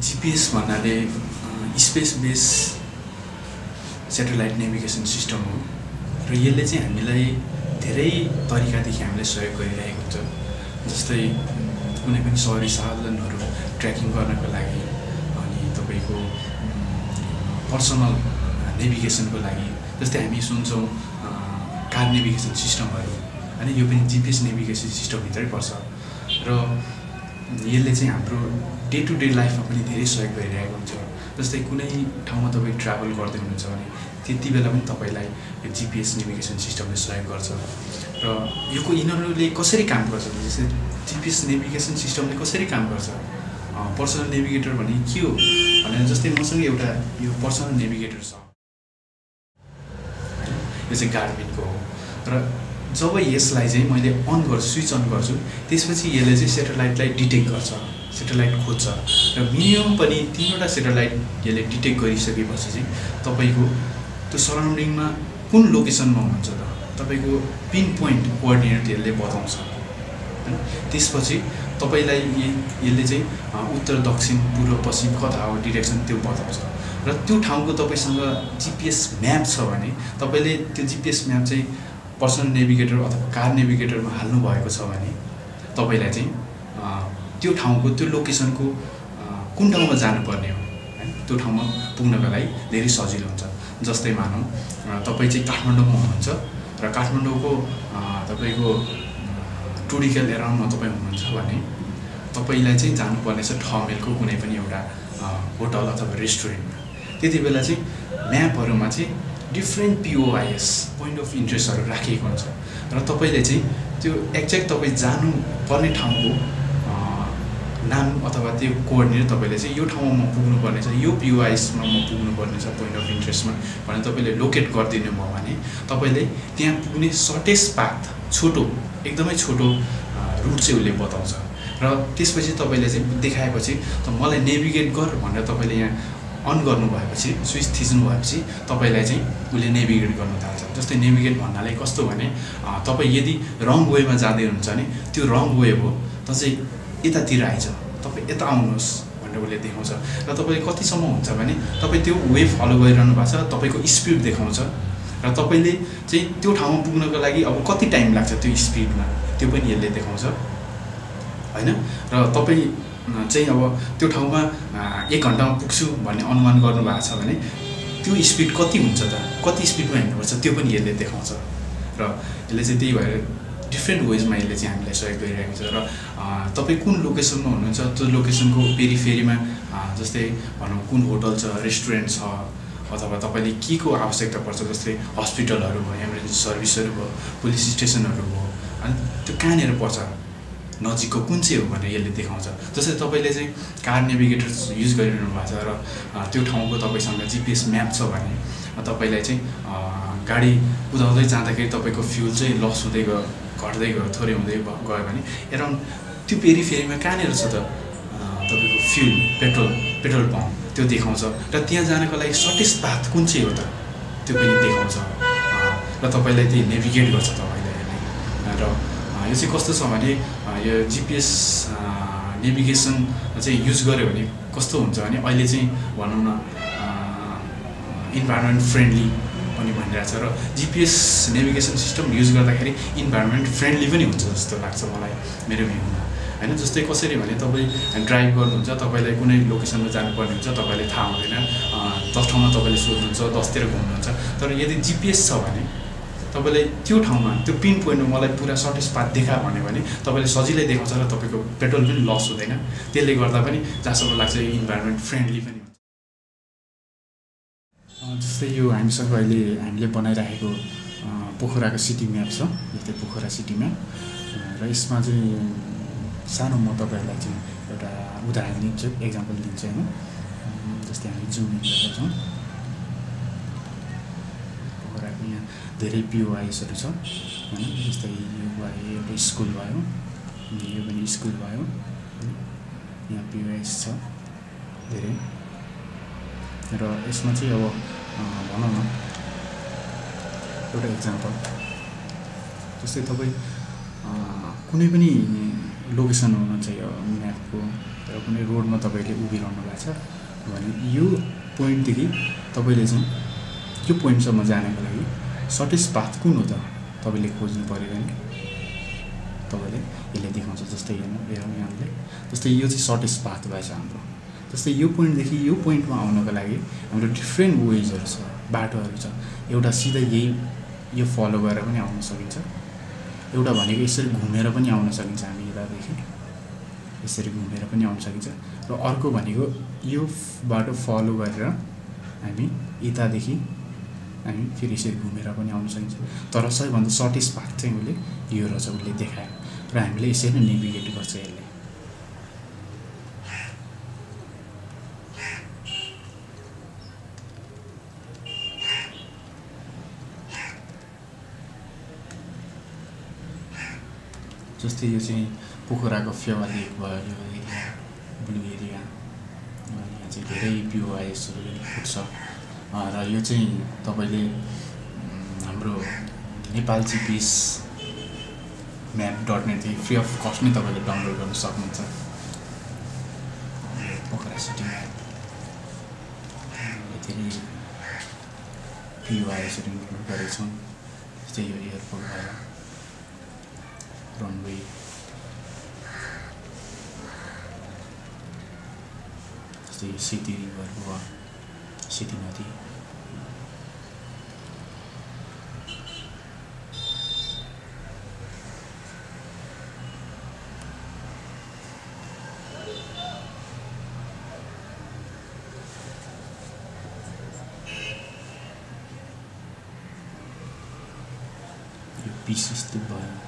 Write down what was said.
GPS भन्नाले space base satellite navigation system हो र यसले चाहिँ हामीलाई धेरै तरिकादेखि हामीलाई सहयोग गरिरहेको हुन्छ। जस्तै कुनै पनि सहरी साधनहरू ट्र्याकिङ गर्नको लागि अनि तपाईको पर्सनल नेभिगेसनको लागि जस्तै हामी सुन्छौँ कार नेभिगेसन सिस्टमहरू हैन यो पनि जीपीएस नेभिगेसन सिस्टमभित्रै पर्छ र यसले चाहिँ हाम्रो डे टु डे लाइफमा पनि धेरै सहयोग गरिरहेको हुन्छ। जस्तै कुनै ठाउँमा तपाईँ ट्राभल गर्दै हुनुहुन्छ भने त्यति बेला पनि तपाईलाई यो जीपीएस नेभिगेसन सिस्टमले सहयोग गर्छ र योको यिनीहरूले कसरी काम गर्छ जस्तै जीपीएस नेभिगेसन सिस्टमले कसरी काम गर्छ पर्सनल नेभिगेटर भने के हो भनेर जस्तै मसँग एउटा यो पर्सनल नेभिगेटर छ यो चाहिँ गार्मिनको हो र जब यसलाई चाहिँ मैले अन गर्छु स्विच अन गर्छु त्यसपछि यसले चाहिँ सेटेलाइटलाई डिटेक्ट गर्छ सेटेलाइट खोज्छ र मिनिमम पनि 3वटा सेटेलाइट यसले डिटेक्ट गरिसकेपछि चाहिँ तपाईको त्यो सराउन्डिङमा कुन लोकेसनमा हुनुहुन्छ त तपाईको पिन पोइन्ट कोअर्डिनेट यसले बताउँछ हैन। त्यसपछि तपाईलाई यसले चाहिँ उत्तर दक्षिण पूर्व पश्चिम कता हो डाइरेक्सन त्यो बताउँछ र त्यो ठाउँको तपाईसँग जीपीएस म्याप छ भने तपाईले त्यो जीपीएस म्याप चाहिँ पर्सनल नेभिगेटर अथवा कार नेभिगेटरमा हाल्नु भएको छ भने तपाईलाई चाहिँ त्यो ठाउँको त्यो लोकेसनको कुन ठाउँमा जानुपर्ने हो हैन त्यो ठाउँमा पुग्नका लागि धेरै सजिलो हुन्छ। जस्तै मानौं तपाई चाहिँ काठमाडौँमा हुनुहुन्छ र काठमाडौँको तपाईको टुरिकल एराउन्डमा तपाई हुनुहुन्छ भने तपाईलाई चाहिँ जानुपर्ने छ ठमेलको कुनै पनि एउटा होटल अथवा रेस्टुरेन्टमा। त्यति बेला चाहिँ म्यापहरुमा चाहिँ डिफरेन्ट पीओआईएस पोइन्ट अफ इन्ट्रेस्टहरु राखिएको हुन्छ र तपाईले चाहिँ त्यो एक्ज्याक्ट तपाई जानु पर्ने ठाउँको नाम अथवा त्यो कोअर्डिनेट तपाईले चाहिँ यो ठाउँमा म पुग्नु पर्ने छ यो पीओआईएसमा म पुग्नु पर्ने छ पोइन्ट अफ इन्ट्रेस्टमा भने तपाईले लोकेट गर्दिनु भयो भने तपाईले त्यहाँ पुग्ने सर्टेस्ट पाथ छोटो एकदमै छोटो रुट चाहिँ उसले बताउँछ र त्यसपछि तपाईले चाहिँ देखाएपछि त मलाई नेभिगेट गर भनेर तपाईले यहाँ अन गर्नु भएपछि स्विच थिच्नु भएपछि तपाईलाई चाहिँ उले नेभिगेट गर्न थाल्छ। जस्तै नेभिगेट भन्नाले कस्तो भने तपाई यदि रङ वेमा जाँदै हुनुहुन्छ भने त्यो रङ वे हो त चाहिँ यतातिर आइज तपाई यता आउनुहोस् भनेर उले देखाउँछ र तपाईले कतिसम्म हुन्छ भने तपाई त्यो वे फलो गरिरहनु भएको छ तपाईको स्पिड देखाउँछ र तपाईले चाहिँ त्यो ठाउँमा पुग्नको लागि अब कति टाइम लाग्छ त्यो स्पिडमा त्यो पनि यसले देखाउँछ हैन र तपाई चाहिँ अब त्यो ठाउँमा 1 घण्टामा पुग्छु भन्ने अनुमान गर्नु भएको छ भने त्यो स्पिड कति हुन्छ त कति स्पिडमा हिँड्नुपर्छ त्यो पनि यसले देखाउँछ र यसले चाहिँ त्यही भएर डिफरेन्ट वेजमा यसले चाहिँ हामीलाई सहयोग गरिरहेको छ र तपाई कुन लोकेसनमा हुनुहुन्छ त्यो लोकेसनको पेरिफेरीमा जस्तै भनौं कुन होटल छ रेस्टुरेन्ट छ अथवा तपाईले के को आवश्यकता पर्छ जस्तै हस्पिटलहरु भयो एमर्जेन्सी सर्भिसहरु भयो पुलिस स्टेसनहरु भयो अनि त्यो कहाँनेर पर्छ नजिकको कुन चाहिँ हो भनेर यसले देखाउँछ। जस्तै तपाईले चाहिँ कार नेभिगेटर युज गरिरहनु भएको छ र त्यो ठाउँको तपाईसँग जीपीएस म्याप छ भने तपाईलाई चाहिँ गाडी कुदाउँदै जाँदाखेरि तपाईको फ्युल चाहिँ लस हुँदै गयो घट्दै गयो थोरै हुँदै गयो भने एराउन्ड त्यो पेरिफेरीमा कहाँनेर छ त तपाईको फ्युल पेट्रोल पम्प त्यो देखाउँछ र त्यहाँ जानको लागि सर्टेस्ट पाथ कुन चाहिँ हो त त्यो पनि देखाउँछ र तपाईलाई त्यही नेभिगेट गर्छ तपाईलाई र यो चाहिँ कस्तो छ भने यो जीपीएस नेभिगेसन चाहिँ युज गर्यो भने कस्तो हुन्छ भने अहिले चाहिँ भनौं न इन्भाइरोन्मेन्ट फ्रेन्डली पनि भनिरहेछ र जीपीएस नेभिगेसन सिस्टम युज गर्दाखेरि इन्भाइरोन्मेन्ट फ्रेन्डली पनि हुन्छ जस्तो लाग्छ मलाई मेरो भ्यूमा हैन। जस्तै कसरी भने तपाई ड्राइभ गर्नुहुन्छ तपाईलाई कुनै लोकेसनमा जानुपर्ने हुन्छ तपाईलाई थाहा हुँदैन 10 ठाउँमा तपाईले सोध्नुहुन्छ 10 तिर घुम्नुहुन्छ तर यदि जीपीएस छ भने तपाईलाई त्यो ठाउँमा त्यो पिन पोइन्टमा मलाई पुरा सर्टेस्ट पाथ देखा भन्यो भने तपाईले सजिलै देखाउँछ र तपाईको पेट्रोल पनि लस हुँदैन त्यसले गर्दा पनि जहाँसम्म लाग्छ यो इन्भाइरोन्मेन्ट फ्रेन्डली पनि हुन्छ। जस्तै यो हामीसँग अहिले हामीले बनाइराखेको पोखराको सिटी म्याप छ जस्तै पोखरा सिटी म्याप र यसमा चाहिँ सानो म तपाईहरुलाई चाहिँ एउटा उदाहरण दिन्छु एक्जाम्पल दिन्छु हैन। जस्तै हामी जुम इन गर्छौं पोखराको यहाँ धेरै पीओआईएसहरु छ हैन। जस्तै यो भयो एउटा स्कुल भयो यो पनि स्कुल भयो यहाँ पीओआईएस छ धेरै र यसमा चाहिँ अब भनौं न एउटा एक्जाम्पल जस्तै तपाई कुनै पनि लोकेसन हुनुहुन्छ यो म्यापको र कुनै रोडमा तपाईँले उभिरहनु भएको छ भने यो पोइन्टदेखि तपाईँले चाहिँ यो पोइन्टसम्म जानको लागि सर्टेस्ट पाथ कुन हो त तपाईँले खोज्नु पऱ्यो भने तपाईँले यसले देखाउँछ। जस्तै हेरौँ यहाँले जस्तै यो चाहिँ सर्टेस्ट पाथ भएछ हाम्रो। जस्तै यो पोइन्टदेखि यो पोइन्टमा आउनको लागि हाम्रो डिफ्रेन्ट वेजहरू छ, बाटोहरू छ। एउटा सिधै यो फलो गरेर पनि आउन सकिन्छ, एउटा भनेको यसरी घुमेर पनि आउन सकिन्छ, हामी यतादेखि यसरी घुमेर पनि आउन सकिन्छ। र अर्को भनेको यो बाटो फलो गरेर हामी यतादेखि हामी फेरि यसरी घुमेर पनि आउन सकिन्छ। तर सबैभन्दा सर्टेस्ट पाथ चाहिँ उसले यो रहेछ, उसले देखायो र हामीले यसरी नै नेभिगेट गर्छ यसले। जस्तै यो चाहिँ पोखराको फेवा लेक भयो, यो एरिया ब्लू एरिया, यहाँ चाहिँ धेरै POISहरू पनि फुट्छ। र यो चाहिँ तपाईँले हाम्रो Nepal GPS map.net free of cost नै तपाईँले डाउनलोड गर्न सक्नुहुन्छ। पोखरा सिटी म्याप धेरै POISहरू इन्क्लुड गरेको छौँ। जस्तै यो एयरपोर्ट भयो, रनवे, जस्तै सेती रिभर भयो, सेती नदी, यो पिस स्तूप भयो।